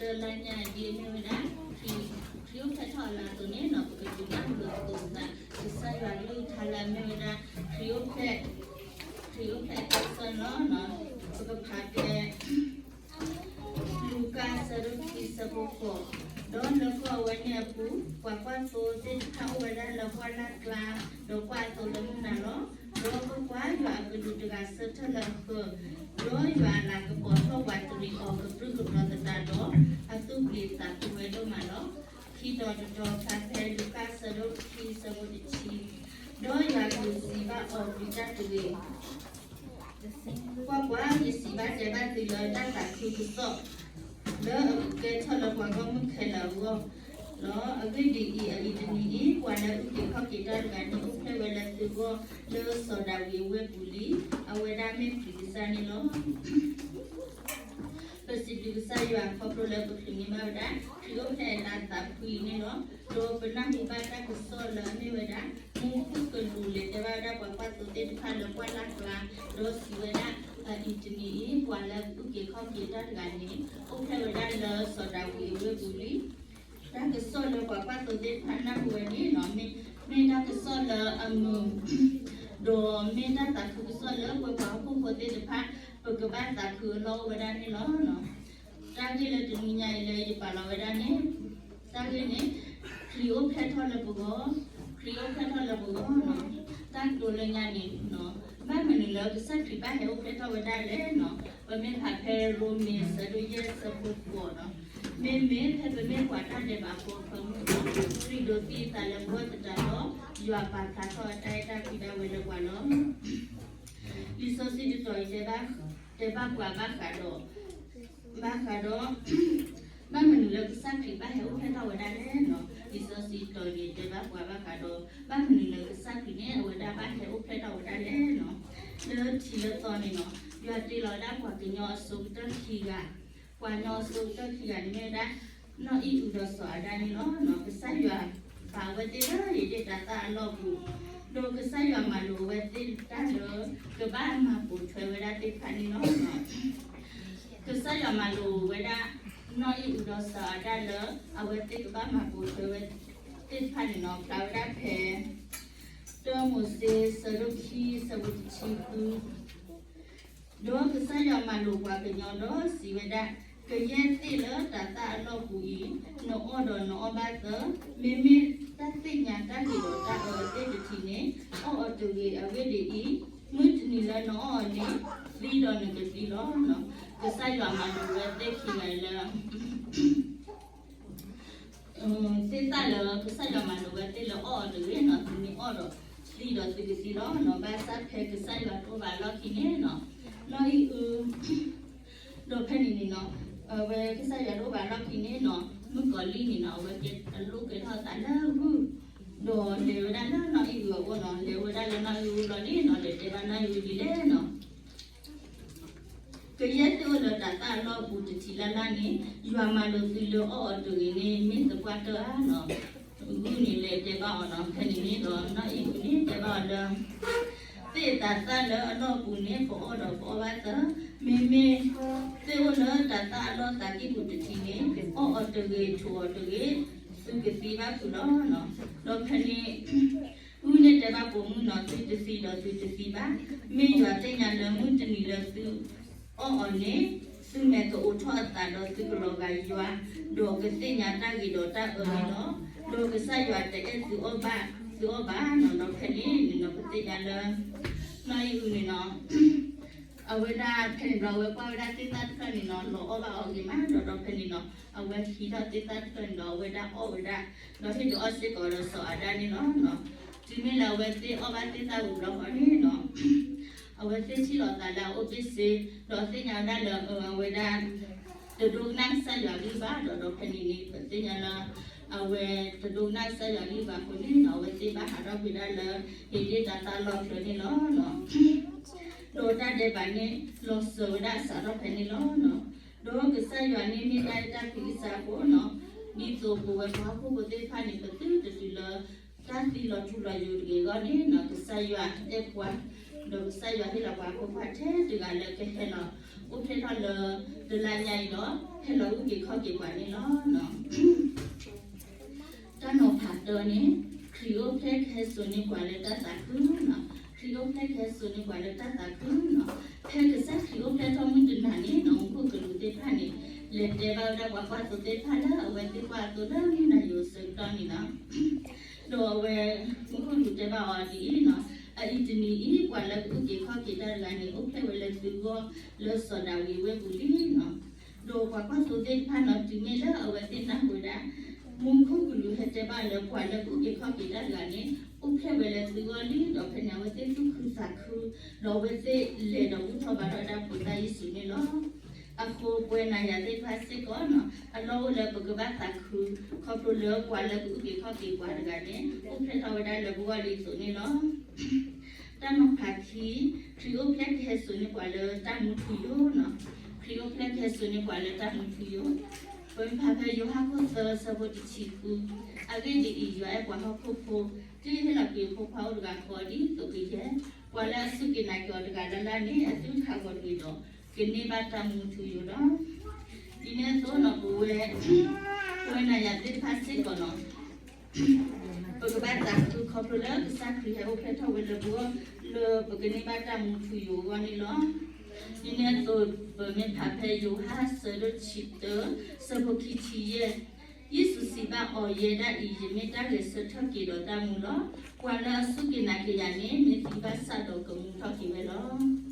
လၢလါညါအံၤဒ်အမ့ၢ်ဝဲဒၣ် ခရံာ်အိၣ်ဖျဲၣ်ထီၣ်အလါအသိးန့ၣ်နီၤ ပကဒုးနၢ်ဟူလိာ်သကိးပသး ကစၢ်ယွၤကလုၢ်ကထါလၢအမ့ၢ်ဝဲဒၣ် ခရံာ်အိၣ်ဖျဲၣ် ခရံာ်အိၣ်ဖျဲၣ်အတၢ်ကစီၣ်န့ၣ်လီၤ. ပကဖးဖဲ လူၤကၣ်အဆၢဒိၣ်ခံ အဆၢဖိဃိး, ဒီးလၢကီၢ်အဝဲန့ၣ်အပူၤ ပှၤကွၢ်သိသ့ၣ်တဖၣ်အိၣ်ဝဲဒၣ်လၢပှၢ်လၢ်ကျါ, ဒီးကွၢ်အသိလၢမုၢ်နၤလီၤ. ဒီးကွၢ်ကွၢ်, ယွၤအကလူးတဂၤဆၢထၢၣ်လၢအဃၢၤ, ဒီးယွၤအလၤကပီၤထီၣ်ပှၤတရံးအီၤကပြုၢ်ကပြီၤသတးဒီး အသူၣ်ပျံၤသးဖုးဝဲဒိၣ်မးလီၤ. ခံတီၤတတီၤ ဖဲလူၤကၣ်အဆၢဒိၣ်ခံ အဆၢဖိတဆံ, ဒီးယွၤကလူးစံးဘၣ်အီၤ ပျံၤတၢ်တဂ့ၤ ကွၢ်ကွၢ်, ယစံးဘၣ်တဲဘၣ်သုလၢတၢ်သးခုကစီၣ် လၢအကဲထီၣ်လၢပှၤဂီၢ်မုၢ်ခဲလၢာ်အဂီၢ်လီၤ. အဂ့ၢ်ဒ်အံၤ, အအံၤတနံၤအံၤ ပှၤလၢအအုၣ်က့ၤခီၣ်က့ၤတၢ်တဂၤန့ၣ် အိၣ်ဖျဲၣ်ဝဲလၢသုဂီၢ် လၢစီၤဒၤဝံးအဝ့ၢ်ပူၤလံ. အဝဲဒၣ်မ့ၢ်ပျံၤကစၢ်န့ၣ်လီၤ. ပစံးဘျုးကစၢ်ယွၤခီဖျိလၢပချုးန့ၢ်ဘၣ်ဝဲဒၣ် ခရံာ်အိၣ်ဖျဲၣ်အတၢ်သးဖှံအံၤန့ၣ်လီၤ. ဒီးပနၢ်ဟူဘၣ်တၢ်ကစီၣ်လၢအမ့ၢ်ဝဲဒၣ် မူခိၣ်ကလူးလဲၤတဲဘၣ်ဝဲဒၣ်ပှၤကွၢ်သိသ့ၣ်တဖၣ်လၢပှၢ်လၢ်ကျါ, ဒီးစံးဝဲဒၣ် အအံၤတနံၤအံၤ ပှၤလၢအအုၣ်က့ၤခီၣ်က့ၤတၢ်တဂၤန့ၣ် အိၣ်ဖျဲၣ်ဝဲဒၣ်လၢစီၤဒၤဝံးအဝ့ၢ်ပူၤလံ. တၢ်ကစီၣ်လၢပှၤကွၢ်သိသ့ၣ်တဖၣ်နၢ်ဟူဝဲန့ၣ်လီၤ. မ့ၢ်တၢ်ကစီၣ်လၢအမုာ် ဒီးမ့ၢ်တၢ်သးခုကစီၣ်လၢပဝဲပှၤဟီၣ်ခိၣ်ဖိသ့ၣ်တဖၣ် ပကဘၣ်သးခုအလီၢ်အိၣ်ဝဲဒၣ်န့ၣ်လီၤ. တၢ်ဂ့ၢ်လၢတနွံညါအံၤလၢယပာ်လီၤဝဲဒၣ်န့ၣ်, တၢ်ဂ့ၢ်န့ၣ် ခရံာ်အိၣ်ဖျဲၣ်ထီၣ်လၢပဂီၢ်, ခရံာ်အိၣ်ဖျဲၣ်ထီၣ်လၢပဂီၢ်လီၤ. တၢ်ကတိၤလၢညါန့ၣ်, ဘၣ်မနုၤလၢကစၢ်ခရံာ်ဘၣ်ဟဲအိၣ်ဖျဲၣ်ထီၣ်ဝဲဒၣ်လဲၣ်လီၤ. ပမ့ၢ်ဖးဖဲရိမ့ၤ အဆၢဒိၣ်ယဲၢ် အဆၢဖိဃိးလီၤ. မ့မ့ၢ်ဖဲပမ့ၢ်ပှၤတၢ်ဒဲးဘးဖိအဖၢမုၢ်လီၤ, ခရံာ်ဒိးသံအသးလၢပဂီၢ်သတးဒီး ယွၤပာ်ဖျါထီၣ်အတၢ်အဲၣ်တၢ်ကွံဒၣ်ဝဲလၢပှၤလီၤ. လံာ်စီဆှံတတီၤအံၤတဲဘၣ်ပှၤဘၣ်ဃးဒီး, ဘၣ်ဃးဒီး ဘၣ်မနုၤလၢကစၢ်ခရံာ်ဘၣ်ဟဲအိၣ်ဖျဲၣ်ထီၣ်ဝဲဒၣ်လဲၣ်လီၤ. လံာ်စီဆှံတတီၤအံၤန့ၣ် တဲဘၣ်ပှၤဘၣ်ဃးဒီး ဘၣ်မနုၤလၢကစၢ်ခရံာ်န့ၣ် အဝဲဒၣ်ဘၣ်ဟဲအိၣ်ဖျဲၣ်ထီၣ်ဝဲဒၣ်လဲၣ်လီၤ. လၢထံးလၢသီန့ၣ်လီၤ, ယွၤတ့လီၤဝဲဒၣ်ပှၤကညီအစိၤကတၢၢ်ခံဂၤ, ပှၤကညီအစိၤကတၢၢ်ခံဂၤန့ၣ်မ့ၢ်ဝဲဒၣ် နီၢ်အံၣ်အုဒီးစီၤအၤဒၣ်န့ၣ်လီၤ. ကစၢ်ယွၤပာ်အဝဲသ့ၣ်လၢဧ့ၤဒ့ၣ်တၤသၣ်အလီၢ်ပူၤ, ဒီးကစၢ်ယွၤမၤလိာ်အဝဲသ့ၣ်တၢ်လၢ ကဘၣ်မၤပိာ်ထွဲဝဲဒၣ်သ့ၣ်တဖၣ်န့ၣ်လီၤ. ကစၢ်ယွၤမၤလိာ်ဝဲဒၣ် နီၢ်အံၣ်အုဒီးစီၤအၤဒၣ်လၢ အဝဲသ့ၣ်ကဘၣ်မၤပိာ်ထွဲဝဲသ့ၣ်တဖၣ်န့ၣ်လီၤ. ဖျါဝဲဒၣ်ဖဲ တၢမိၤၡ့ အဆၢဒိၣ်ခံ အဆၢဖိတဆံဃု, ဒီးကစၢ်ယွၤမၤလိာ်ပှၤကညီဒီးစံးဝဲဒၣ်, ကယဲၢ်သ့ၣ်လၢတၤသၣ်အလီၢ်ပူၤအံၤ, နအီၣ်ဒီးနအီၣ်ဘၣ်သၢ, မ့မ့ၢ်တၢ်သ့ၣ်ညါတၢ်ဂ့ၤဒီးတၢ်အၢသ့ၣ်တထံးန့ၣ် အီၣ်အီၤတဂ့ၤ. အဂ့ၢ်ဒ်အံၤ, မုၢ်တနံၤလၢနအီၣ်အီၤန့ၣ် သံဒီးနကသံလီၤ. ကစၢ်ယွၤမၤလိာ်ဝဲသ့ၣ်ခံဂၤလၢ သ့ၣ်သၣ်လၢကစၢ်ယွၤမၤလိာ်ဝဲသ့ၣ်လၢအီၣ်အီၤတဂ့ၤန့ၣ် သုမ့ၢ်အီၣ်ဒီးသံဒီးသုကသံလီၤ. ဘၣ်ဆၣ်ဖဲကစၢ်ယွၤတအိၣ်ဘၣ်အလီၢ်ခံန့ၣ်လီၤ, နီၢ်အံၣ်အု ဒီးဖဲန့ၣ်န့ၣ်လီၤ, အဝဲကစၢ်ယွၤတအိၣ်ဘၣ်အလီၢ်ခံန့ၣ်လီၤ, မုၣ်ကီၤလံၢ်န့ၣ်လီၤ, အဝဲကဲအလိၣ်ကဲထီၣ်အသးလၢဂုၢ်, ဒီးလဲၤဝဲဒၣ်လၢနီၢ်အံၣ်အုအအိၣ်လီၤ. လဲၤဝဲဒၣ်လၢနီၢ်အံၣ်အုလီၤန့ၣ်လီၤ, လဲၤတဲဘၣ်နီၢ်အံၣ်အုဒ်လဲၣ်လီၤ. ကယဲၢ်သ့ၣ်အိၣ်လၢတၤသၣ်အလီၢ်အပူၤတထံးလၢ်လၢ်န့ၣ် ယွၤမၤလိာ်သုလၢအီၣ်အီၤတဂ့ၤန့ၣ် မ့ၢ်သပှၢ်တၢၢ်ဧါလီၤ. ဂုၢ်န့ၣ်လဲၤတဲဘၣ်အီၤလီၤ. ဖဲန့ၣ်န့ၣ်ဒီးနီၢ်အံၣ်အုန့ၣ်တဲဘၣ်အီၤလၢ သ့ၣ်တၤသၣ်လၢအလီၢ်အပူၤန့ၣ် ပအီၣ်ဒီးပအီၣ်ဘၣ်သၢ, မ့မ့ၢ်သ့ၣ်အိၣ်လၢတၤသၣ်အလီၢ်သးကံၢ်ပူၤတထံးန့ၣ် အီၣ်အီၤတဂ့ၤ ထိးအီၤတဂ့ၤ, သုကသံဘၣ်ဖုးလီၤ. ဒီးဖဲန့ၣ် ဂုၢ်န့ၣ်တဲဘၣ်ပိာ်မုၣ်လီၤ, သုတသံဒီးသုတသံဘၣ်. မ့ၢ်ယွၤသ့ၣ်ညါလၢမုၢ်တနံၤလၢသုအီၣ်အီၤန့ၣ် သုမဲာ်ကအိးထီၣ်အသးဒီးသုကလီၤဂာ်ယွၤ, ဒီးကသ့ၣ်ညါတၢ်ဂ့ၤဒီးတၢ်အၢန့ၣ်လီၤ. ဒီးကစၢ်ယွၤတအဲၣ်သုအီၣ်ဘၣ်, သုအီၣ်ဘၣ်န့ၣ်လီၤ. ဖဲန့ၣ်န့ၣ်လီၤ ပသ့ၣ်ညါလၢ နီၢ်အံၣ်အုန့ၣ်လီၤ အဝဲဒၣ်ဖဲန့ၣ်ဒီး အဝဲကွၢ်ဝဲဒၣ်သ့ၣ်သၣ်တဖျၢၣ်န့ၣ်လီၤ, လီၤအီၣ်ဘၣ်အီၤဂ့ၤမးဒီး, ဒီးဖဲန့ၣ်လီၤ အဝဲဟံးထီၣ်သ့ၣ်သၣ်တဖျၢၣ်န့ၣ်ဒီး အဝဲဒၣ်အီၣ်ဝဲဒၣ်, ဒီးဟ့ၣ်ဒုးအီၣ်စ့ၢ်ကီးဒီးစီၤအၤဒၣ်န့ၣ်လီၤ. တုၤမ့ၢ်လၢအဝဲသ့ၣ်အီၣ်ဘၣ်သ့ၣ်သၣ်ဝံၤဘျီဃီန့ၣ်လီၤ အဝဲသ့ၣ်ထံၣ်လိာ်သးလၢအအိၣ်ဘ့ၣ်စ့, ဒီးသ့ၣ်ညါဝဲဒၣ်လၢအဝဲဒၣ် တဒိကနၣ်ကစၢ်ယွၤအကလုၢ်ဘၣ်ဒီး, ဒီးဖဲန့ၣ်န့ၣ် ပသ့ၣ်ညါလၢ အဝဲတဒိကနၣ်ကစၢ်ယွၤအကလုၢ်ဘၣ်အဃိန့ၣ်လီၤ, အဝဲသ့ၣ်ဘၣ်ဟးထီၣ်ကွံာ်ဒၣ်လၢ ဧ့ၤဒ့ၣ်တၤသၣ်အလီၢ်ချၢန့ၣ်လီၤ. ဒီးတၢ်ဒဲးဘးန့ၣ် လီၤစၢၤဝဲဒၣ်အစးထီၣ်ဖဲန့ၣ်လီၤ. ဒီးကစၢ်ယွၤန့ၣ်မ့ၢ်တၢ်အဲၣ်တၢ်ကွံကစၢ်အဃိလီၤ, ဒ်သိးပဝဲပှၤဟီၣ်ခိၣ်ဖိသ့ၣ်တဖၣ်န့ၣ် ပသုတတုၤလၢ တၢ်သံလီၤထူလီၤယိာ်တဂ့ၤအဂီၢ်န့ၣ်လီၤ, ကစၢ်ယွၤအဲၣ်ပှၤ, ဒီးကစၢ်ယွၤဟ့ၣ်လီၤပှၤအဖိခွါထဲတဂၤလၢကဟဲလီၤ အိၣ်ဖျဲၣ်ထီၣ်လၢ တလါညါအံၤဒီး ဟဲလီၤအုၣ်က့ၤခီၣ်က့ၤပှၤန့ၣ်လီၤ. တၢ်နီၤဖးတၢန့ၣ်, ခရံာ်အိၣ်ဖျဲၣ်ကဟဲစိာ်န့ၢ်ပှၤလၢတၢ်သးခု, ခရံာ်အိၣ်ဖျဲၣ်ကဟဲစိာ်န့ၢ်ပှၤလၢတၢ်သးခုနီၤ. ဖဲကစၢ်ခရံာ်အိၣ်ဖျဲၣ်ထီၣ်မုၢ်တနၤန့ၣ်နီၤ မူခိၣ်ကလူးသ့ၣ်တဖၣ်န့ၣ် လဲၤတဲဘၣ်ဝဲဒၣ်ပှၤကွၢ်သိသ့ၣ်တဖၣ်လၢအဝဲသ့ၣ်ကွၢ်အသိလၢမုၢ်နၤယိၤအဆၢကတီၢ်န့ၣ်လီၤ. ဒီးအဝဲ မူခိၣ်ကလူးတဲဘၣ်အီၤဒ်အံၤနီၤ, အအံၤတနံၤအံၤ ပှၤလၢကအုၣ်က့ၤခီၣ်က့ၤတၢ်တဂၤန့ၣ် အိၣ်ဖျဲၣ်ဝဲလၢသုဂီၢ်လၢစီၤဒၤဝံးအဝ့ၢ်ပူၤလံနီၤ. ဒီးပှၤကွၢ်သိသ့ၣ်တဖၣ်နီၤ တုၤမ့ၢ်လၢအဝဲသ့ၣ်နၢ်ဟူဝဲဒၣ် မူခိၣ်ကလူးဟဲတဲဘၣ်လၢပှၤလၢကအုၣ်က့ၤခီၣ်က့ၤတၢ်တဂၤန့ၣ် အိၣ်ဖျဲၣ်ဝဲလၢသုဂီၢ်လံ, ဒီးဖဲန့ၣ်အဝဲသ့ၣ်သူၣ်ခုသးခု, ဒီးအဝဲသ့ၣ်လဲၤဒီးဘူၣ်ထီၣ်ဘါထီၣ်ဝဲဒၣ်ဖိသၣ်ယ့ၣ်ၡူးန့ၣ်လီၤ. အဃိပဝဲနၤယၤသ့ၣ်တဖၣ်စ့ၢ်ကီးနီၤ အလီၢ်အိၣ်လၢပကဘၣ်သးခု ခီဖျိလၢပှၤလၢကအုၣ်က့ၤခီၣ်က့ၤပှၤတဂၤန့ၣ် အိၣ်ဖျဲၣ်ထီၣ်ဝဲဒၣ်လၢပဂီၢ်ဒ်သိးန့ၣ်လီၤ. တၢ်နီၤဖးခံ, ခရံာ်အိၣ်ဖျဲၣ်ကဟဲစိာ်န့ၢ်ပှၤလၢတၢ်မူထူယိာ်နီၤ. ခရံာ်အိၣ်ဖျဲၣ်ကဟဲစိာ်န့ၢ်ပှၤလၢတၢ်မူထူယိာ်, ပမ့ၢ်ဖးဖဲယိၤဟၣ်ခိၣ်သၢဆၢဖိတဆံဃု, အဂ့ၢ်ဒ်အံၤ, ယွၤအဲၣ်ပှၤဟီၣ်ခိၣ်ဖိ, တုၤဟ့ၣ်လီၤကွံာ်အဖိခွါအိၣ်တဂၤဃီဒ်သိးကယဲၢ်, ပှၤလၢအစူၢ်က့ၤနာ်က့ၤအီၤတဂၤလၢ်လၢ်န့ၣ် အသုတဟးဂီၤတဂ့ၤဒီး ကန့ၢ်ဘၣ်တၢ်မူထူယိာ်လီၤ. ဒ်န့ၣ်အသိးနီၤ ပဝဲ ပဝဲနၤယၤသ့ၣ်တဖၣ်စ့ၢ်ကီးနီၤ ပကဘၣ်သးခုခီဖျိလၢကစၢ်ခရံာ်ဟဲအိၣ်ဖျဲၣ်ထီၣ်ဝဲလၢပဂီၢ် လၢပကန့ၢ်ဘၣ်တၢ်မူထူယိာ်အဂီၢ်န့ၣ်လီၤ. ဒ်န့ၣ်အသိး ပမ့ၢ်ဖးဖဲယိၤဟၣ်ဆၢဒိၣ်တဆံတၢ ဆၢဖိခံဆံယဲၢ်, ယ့ၣ်ၡူးစံးဘၣ်အီၤ, ယဲဒၣ်အံၤ ယမ့ၢ်တၢ်ဂဲၤဆၢထၢၣ်က့ၤဒီးတၢ်မူလီၤ. ပှၤလၢအစူၢ်က့ၤနာ်က့ၤယၤန့ၣ် မ့ၢ်သံဘၣ်ဆၣ်ဒီးကမူထီၣ်က့ၤဝဲလီၤ.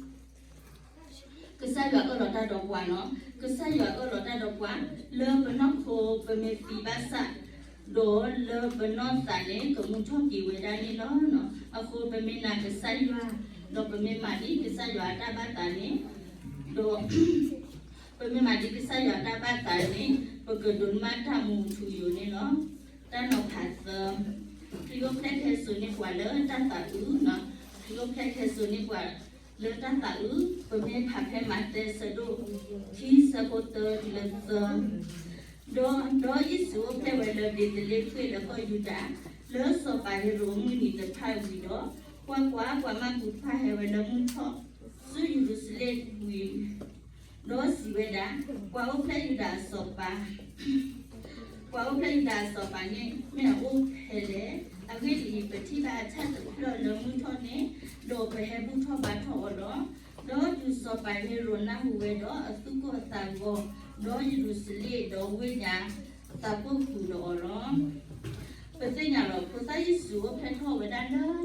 ကစၢ်ယွၤအၢၣ်လီၤတၢ်ဒီးပှၤနီၤ, ကစၢ်ယွၤအၢၣ်လီၤတၢ်ဒီးပှၤ လၢပနီၢ်ခိပမ့ၢ်သံဘၣ်ဆၣ် ဒီးလၢပနီၢ်သးန့ၣ် ကမူထီၣ်က့ၤဝဲဒၣ်န့ၣ်လီၤ. အဃိပမ့ၢ်နာ်ကစၢ်ယွၤ ဒီးပမ့ၢ်မၤဒ်ကစၢ်ယွၤအတၢ်ဘၣ်သးန့ၣ် ဒီး ပမ့ၢ်မၤဒ်ကစၢ်ယွၤအတၢ်ဘၣ်သးန့ၣ် ပကဒိးန့ၢ်ဘၣ်တၢ်မူထူယိာ်န့ၣ်လီၤ. တၢ်နီၤဖးသၢ, ခရံာ်အိၣ်ဖျဲၣ်ကဟဲစိာ်န့ၢ်ပှၤလၢတၢ်သးအုးနီၤ, ခရံာ်အိၣ်ဖျဲၣ်ကဟဲစိာ်န့ၢ်ပှၤလၢတၢ်သးအုး, ပမ့ၢ်ဖးဖဲမးသဲဆၢဒိၣ်ခံဆၢဖိတၢတုၤလၢသၢ ဒီး ဒီးယ့ၣ်ၡူးအိၣ်ဖျဲၣ်ဝဲလၢဘ့းသလ့ဟ့ၣ်လၢကီၢ်ယူဒၤ လၢစီၤပၤဟ့ရိာ်အမုၢ်နံၤတဖၣ်ဝံၤဒီး, ကွၢ်ကွၢ်, ပှၤမၢ်ကူးတဖၣ်ဟဲဝဲလၢမုၢ်ထီၣ်ဆူယရူၤၡလ့ၣ်ဝံၤ ဒီးစံးဝဲဒၣ်, ပှၤအိၣ်ဖျဲၣ်ယူဒၤအစီၤပၤ ပှၤအိၣ်ဖျဲၣ်ယူဒၤအစီၤပၤန့ၣ် မ့ၢ်အအိၣ်ဖဲလဲၣ်. အဂ့ၢ်ဒ်အံၤ, ပထံၣ်ဘၣ်အဆၣ်တဖျၢၣ်လၢမုၢ်ထီၣ်န့ၣ်, ဒီးပဟဲဘူၣ်ထီၣ်ဘါထီၣ်အီၤလီၤ. ဒီးတုၤစီၤပၤဟ့ရိာ်နၢ်ဟူဝဲဒီးအသူၣ်ကိၢ်အသးဂီၤ, ဒီးယရူၤၡလ့ၣ်, ဒီးဝ့ၢ်ညါသးပှၢ်ဃုာ်ဒီးအီၤလီၤ. ပသ့ၣ်ညါလီၤ, ဖိသၣ်ယ့ၣ်ၡူးအိၣ်ဖျဲၣ်ထီၣ်ဝဲဒၣ်လၢ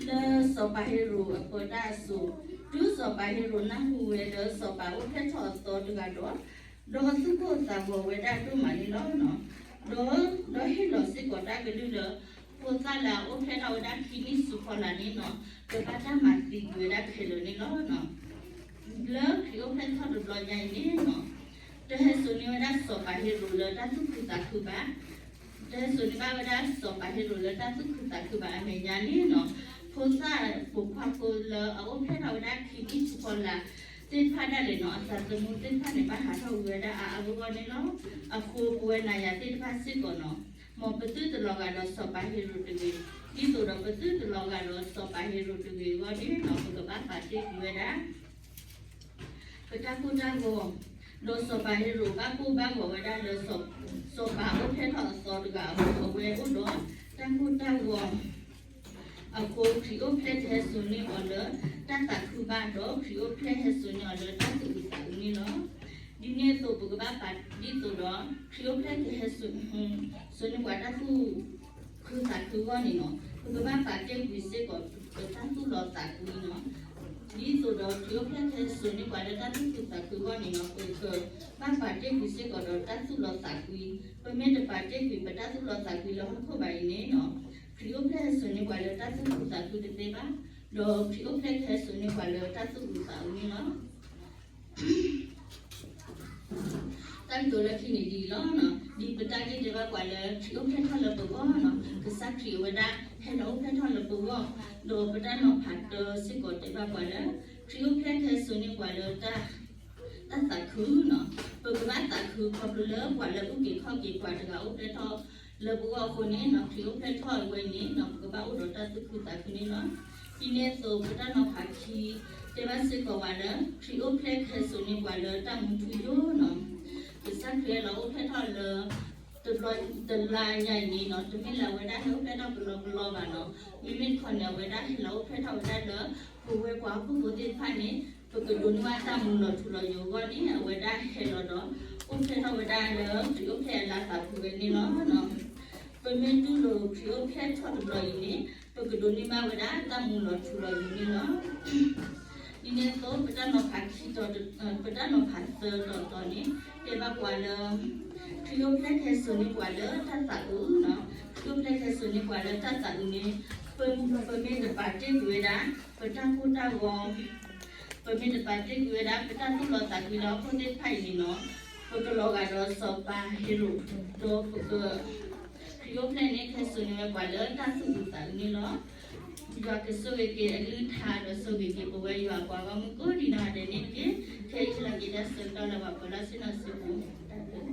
လၢစီၤပၤဟ့ရိာ်အပၢတၢ်အစိၤ, တုၤစီၤပၤဟ့ရိာ်နၢ်ဟူဝဲလၢစီၤပၤအိၣ်ဖျဲၣ်ထီၣ်အသီတဂၤဒီး, ဒီးအသူၣ်ကိၢ်အသးဂီၤဝဲဒၣ်ဒိၣ်မးန့ၣ်လီၤ. ဒီး ဒီးဟ့ၣ်လီၤစ့ၢ်ကီးတၢ်ကလုၢ်လၢ ဖိသၣ်လၢအအိၣ်ဖျဲၣ်ထီၣ်ဝဲဒၣ်ခံနံၣ်ဆူဖီလာ်န့ၣ်နီၤ, ကဘၣ်တၢ်မၤသံကွံာ်ဝဲဒၣ်ခဲလၢာ်န့ၣ်လီၤ. လၢခရံာ်အိၣ်ဖျဲၣ်ထီၣ်တဘျီညါအံၤန့ၣ်နီၤ, တဟဲစိာ်န့ၢ်ဝဲဒၣ်စီၤပၤဟ့ရိာ်လၢတၢ်သူၣ်ခုသးခုဘၣ်. တဟဲစိာ်န့ၢ်ဘၣ်ဝဲဒၣ်စီၤပၤဟ့ရိာ်လၢတၢ်သူၣ်ခုသးခုဘၣ်. အမဲာ်ညါန့ၣ်နီၤ, ဖိသၣ်ပိာ်ခွါဖိလၢအအိၣ်ဖျဲၣ်ထီၣ်ဝဲဒၣ်ခံနံၣ်ဆူဖီလာ်သ့ၣ်တဖၣ်ဒၣ်လဲာ်နီၤ, အသးသမူသ့ၣ်တဖၣ်န့ၣ် ဘၣ်ဟးထီၣ်ကွံာ်ဝဲဒၣ်အါအါဂီၢ်ဂီၢ်န့ၣ်လီၤ. အဃိပဝဲနၤယၤသ့ၣ်တဖၣ်စ့ၢ်ကီးနီၤ, မ်ပသုတလီၤဂာ်ဒီးစီၤပၤဟ့ရိာ်တဂ့ၤ, ဒ်သိးဒီးပသုတလီၤဂာ်ဒီးစီၤပၤဟ့ရိာ်တဂ့ၤအဂီၢ်န့ၣ်နီၤ, ပကဘၣ်ပာ်တ့ၢ်ကွံာ်ဝဲဒၣ် ပတၢ်ကိၢ်တၢ်ဂီၤ, ဒီးစီၤပၤဟ့ရိာ်ဘၣ်ကိၢ်ဘၣ်ဂီၤဝဲဒၣ်လၢ စီၤပၤအိၣ်ဖျဲၣ်ထီၣ်အသီတဂၤအဃိ အဝဲအိၣ်ဒီးတၢ်ကိၢ်တၢ်ဂီၤအဃိ ခရံာ်အိၣ်ဖျဲၣ်တဟဲစိာ်န့ၢ်အီၤလၢတၢ်သးခုဘၣ်, ဒီးခရံာ်အိၣ်ဖျဲၣ်ဟဲစိာ်န့ၢ်အီၤလၢတၢ်သူၣ်အုးသးအုးန့ၣ်လီၤ. ဒ်န့ၣ်အသိး ပကဘၣ်ပာ်ဒ်သိးဒီး ခရံာ်အိၣ်ဖျဲၣ်ကဟဲစိာ် စိာ်န့ၢ်ပှၤတၢ်သူၣ်ခုသးခုအဂီၢ်န့ၣ်နီၤ, ပကဘၣ်ပာ်တ့ၢ်ကွံာ်စ့ၢ်ကီးပတၢ်သူၣ်လီသးကွံနီၤ. ဒ်သိးဒီးခရံာ်အိၣ်ဖျဲၣ်ကဟဲစိာ်န့ၢ်ပှၤလၢတၢ်သူၣ်ခုသးခုအဂီၢ်န့ၣ်နီၤ, ပကဘၣ်ပာ်တ့ၢ်ကွံာ်စ့ၢ်ကီးဒီးတၢ်သူၣ်လီသးကွံ. ပမ့ၢ်တပာ်တ့ၢ်ကွံာ်ပတၢ်သူၣ်လီသးကွံလၢဟီၣ်ခိၣ်ဘၣ်အံၤန့ၣ်နီၤ, ခရံာ်အိၣ်ဖျဲၣ်ဟဲစိာ်န့ၢ်ပှၤလၢတၢ်သူၣ်ခုသးခုတသ့ဘၣ်, ဒီးခရံာ်အိၣ်ဖျဲၣ်ကဟဲစိာ်န့ၢ်ပှၤလၢတၢ်သူၣ်အုးသးအုးန့ၣ်လီၤ. တၢ်ကတိၤလၢခံန့ၣ်ဒ်အံၤလီၤ. ဒ်ပတၢ်ဂ့ၢ်တဲဘၣ်ပှၤလၢ ခရံာ်အိၣ်ဖျဲၣ်ထီၣ်လၢပဂီၢ်နီၤ, ကစၢ်ခရံာ်အဝဲဒၣ် ဟဲလီၤအိၣ်ဖျဲၣ်ထီၣ်လၢပဂီၢ်, ဒီးပတၢ်နီၤဖးတၢစ့ၢ်ကီးတဲဘၣ်ပှၤလၢ ခရံာ်အိၣ်ဖျဲၣ်ကဟဲစိာ်န့ၢ်ပှၤလၢ တၢ်သးခုနီၤ. ပကဘၣ်သးခုခီဖျိလၢပှၤလၢအုၣ်က့ၤခီၣ်က့ၤပှၤတဂၤအိၣ်ဖျဲၣ်ထီၣ်လၢပဂီၢ်အဃိန့ၣ်နီၤ, ခရံာ်အိၣ်ဖျဲၣ်ထီၣ်ဝဲန့ၣ်နီၤ, ပကဘၣ်အိၣ်ဒီးတၢ်သူၣ်ခုသးခုန့ၣ်လီၤ. ဒ်န့ၣ်အသိး ပတၢ်နီၤဖးခံ တဲဘၣ်စ့ၢ်ကီးဝဲလၢ ခရံာ်အိၣ်ဖျဲၣ်ခဲစိာ်န့ၢ်ပှၤလၢတၢ်မူထူယိာ်လီၤ. ကစၢ်ခရံာ်လီၤအိၣ်ဖျဲၣ်ထီၣ်လၢ တဘျီတလါညါအံၤန့ၣ်လီၤ, တမ့ၢ်လၢအဝဲဒၣ်ဟဲအိၣ်ဖျဲၣ်ထီၣ်ကလီကလီဘၣ်လီၤ. မ့မ့ၢ်တခီန့ၣ် အဝဲဒၣ်ဟဲလီၤအိၣ်ဖျဲၣ်ထီၣ်ဝဲဒၣ်လၢ ပဝဲပှၤဟီၣ်ခိၣ်ဖိသ့ၣ်တဖၣ်န့ၣ် ပကဒိးန့ၢ်ဘၣ်တၢ်မူလီၤထူလီၤယိာ်အဂီၢ်န့ၣ် အဝဲဒၣ်ဟဲလီၤဒီး အိၣ်ဖျဲၣ်ထီၣ်ဝဲဒၣ်လၢ ခရံာ်အိၣ်ဖျဲၣ်အလၤသးပူၤဝဲန့ၣ်လီၤ. ပမ့ၢ်တူၢ်လိာ်ခရံာ်အိၣ်ဖျဲၣ်ထီၣ်တဘျီအံၤန့ၣ် ပကဒိးန့ၢ်ဘၣ်ဝဲဒၣ်တၢ်မူလီၤထူလီၤယိာ်န့ၣ်လီၤ. ဒ်န့ၣ်အသိး ပတၢ်နီၤဖးခံတီၤ, ပတၢ်နီၤဖးသၢတီၤတီၤန့ၣ် တဲဘၣ်ပှၤလၢ ခရံာ်အိၣ်ဖျဲၣ်ခဲစိာ်န့ၢ်ပှၤလၢတၢ်သးအုး, ခရံာ်အိၣ်ဖျဲၣ်ခဲစိာ်န့ၢ်ပှၤလၢတၢ်သးအုးန့ၣ် ပမ့ၢ်တပာ်တ့ၢ်ကွံာ်ဝဲဒၣ် ပတၢ်ကိၢ်တၢ်ဂီၤ ပမ့ၢ်တပာ်တ့ၢ်ကွံာ်ဝဲဒၣ်ပတၢ်သူၣ်လီသးကွံလၢဟီၣ်ခိၣ်သ့ၣ်တဖၣ်အံၤန့ၣ်လီၤ. ပကလီၤဂာ်ဒီးစီၤပၤဟ့ၤရိာ်ဒီးပက ခရံာ်အိၣ်ဖျဲၣ်န့ၣ် ခဲစိာ်န့ၢ်ဝဲပှၤလၢတၢ်သူၣ်အုးသးအုးန့ၣ်လီၤ. ယွၤကဆိၣ်ဂ့ၤက့ၤအကလုၢ်ကထါဒီးဆိၣ်ဂ့ၤက့ၤပဝဲယွၤအပှၤဂီၢ်မုၢ်ကိးဒံးနီၢ်ဂၤဒဲးန့ၣ်တက့ၢ်. ခဲအံၤလီၤက့ၤတၢ်ဆၢကတီၢ်လၢပှၤပၢၤလီၢ်ဆ့ၣ်နီၤစုပူၤ တၢ်ဘျုး